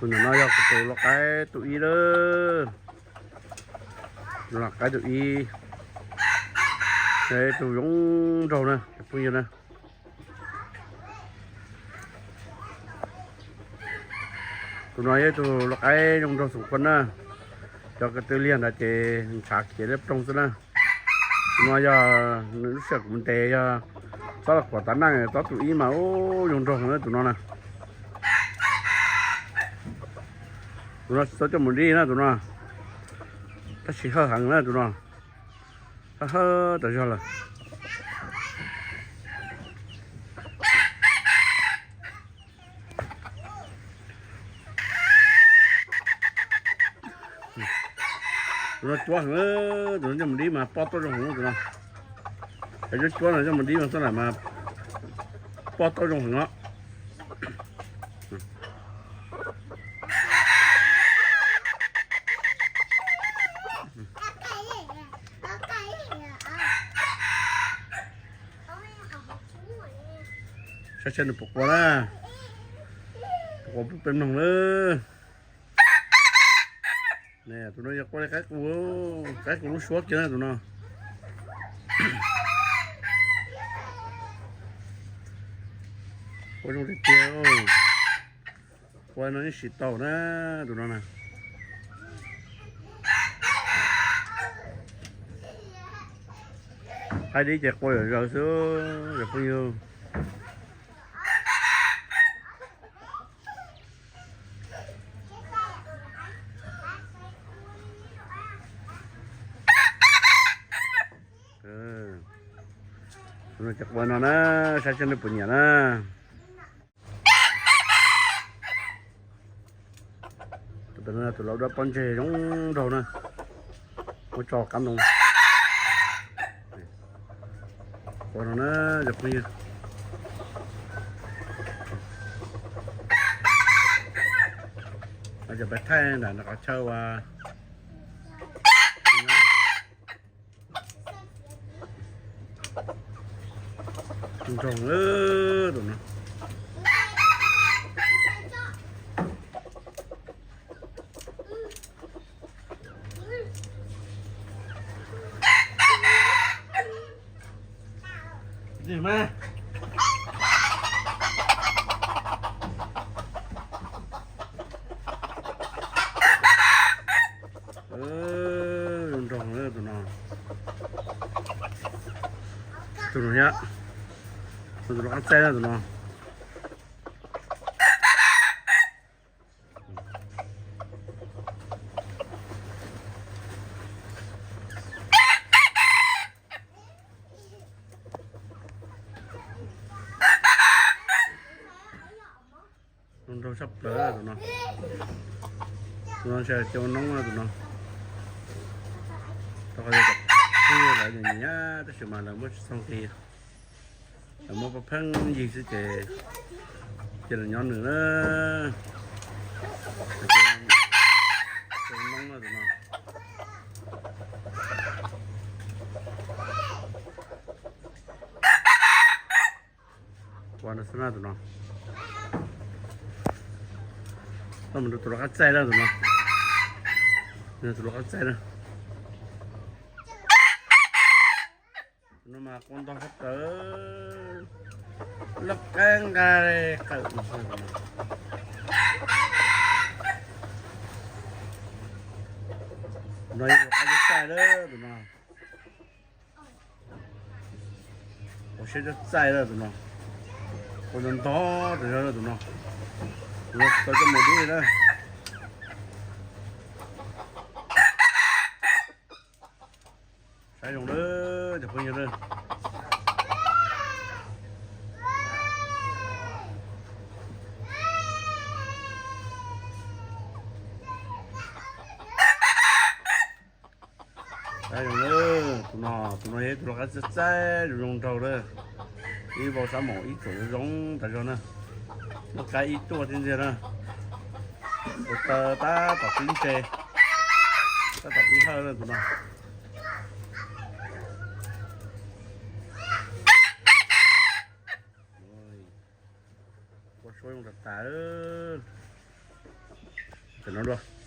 Tus no yog kuv tus lau qaib tus ib lawm. Lau qaib tus ib, tus zoo nraug na, phooj ywg na. Tus no yog tus lau qaib zoo nraug xoom kua na. Cov ko tw liag ntawd ces ntshav khiav liab ploog xwb na. Tus no yog nws lub sij hawm kuv mus ntes yog txob los kuam tav neej txob tus ib mas ub zoo nraug heev na tus no na. Tus no tsis tau coj mus dib na tus no, tab sis hawj heev na tus no, hawj hawj tas zog lawm. Tus no cuab heev, tus no coj mus dib mas pob tauj zoo heev tus no. Cov cuab cuab no coj mus dib mas xab lam mas pob tauj zoo heev os. Saib saib nws puas qua na, puas qua pub peb mloog lawm. Tus no yog qua li qaib qus, qaib qus lub suab kiag na tus no. Qua zoo tiag tiag, qua no yeej siv tau na, tus no na. Haib dib ces qua zom zaws xwb cov phooj ywg. Tus no ces qua no na, saib seb nej puas nyiam na. Tus no tus lau dab pob ntseg zoo nraug na, muab tso qab ntoo. Qua no na cov phooj ywg. Cov peb thaij ntawm qhov chaw uas nroog tus no. Zoo nroog tus no. Tus no yom, tus lau qab txaij na tus no. Zoo nraug tshaj plaws tus no. Tus no ntshe cau noob na tus no. Rau qhov yog cov phooj ywg lawv nyiam nyiam tab sis mas lawv muab tsis txhoov ti, lawv muab pheej yig xwb ces cia lawv nyob nws na. Cau noob na tus no. Qua no xwb na tus no. Tau mus rau tus lau qab txaij na tus no. Tus lau qab txaij na. Tus no mas qua ntog sab plaws, loj qab nqa qawm. Tus no yog tus lau qab txaij na tus no. Ua siab coj txaij na tus no. Qua ntog ntog tas zog na tus no. Tus no tsis tau coj mus dib na. Saib zoo na cov phooj ywg na. Saib zoo na, tus no, tus no yog ib tug lau qab txaij txaij zoo zoo nraug na. Ib vau sab maum ib tsoom zoo zoo tas zog na. Muaj qaib ib tuaj thiab ntxiag na. Tus taw tab tom pib ntse, tab tom pib hawj na tus no. Qua suab zoo tas tas. Tam no dua.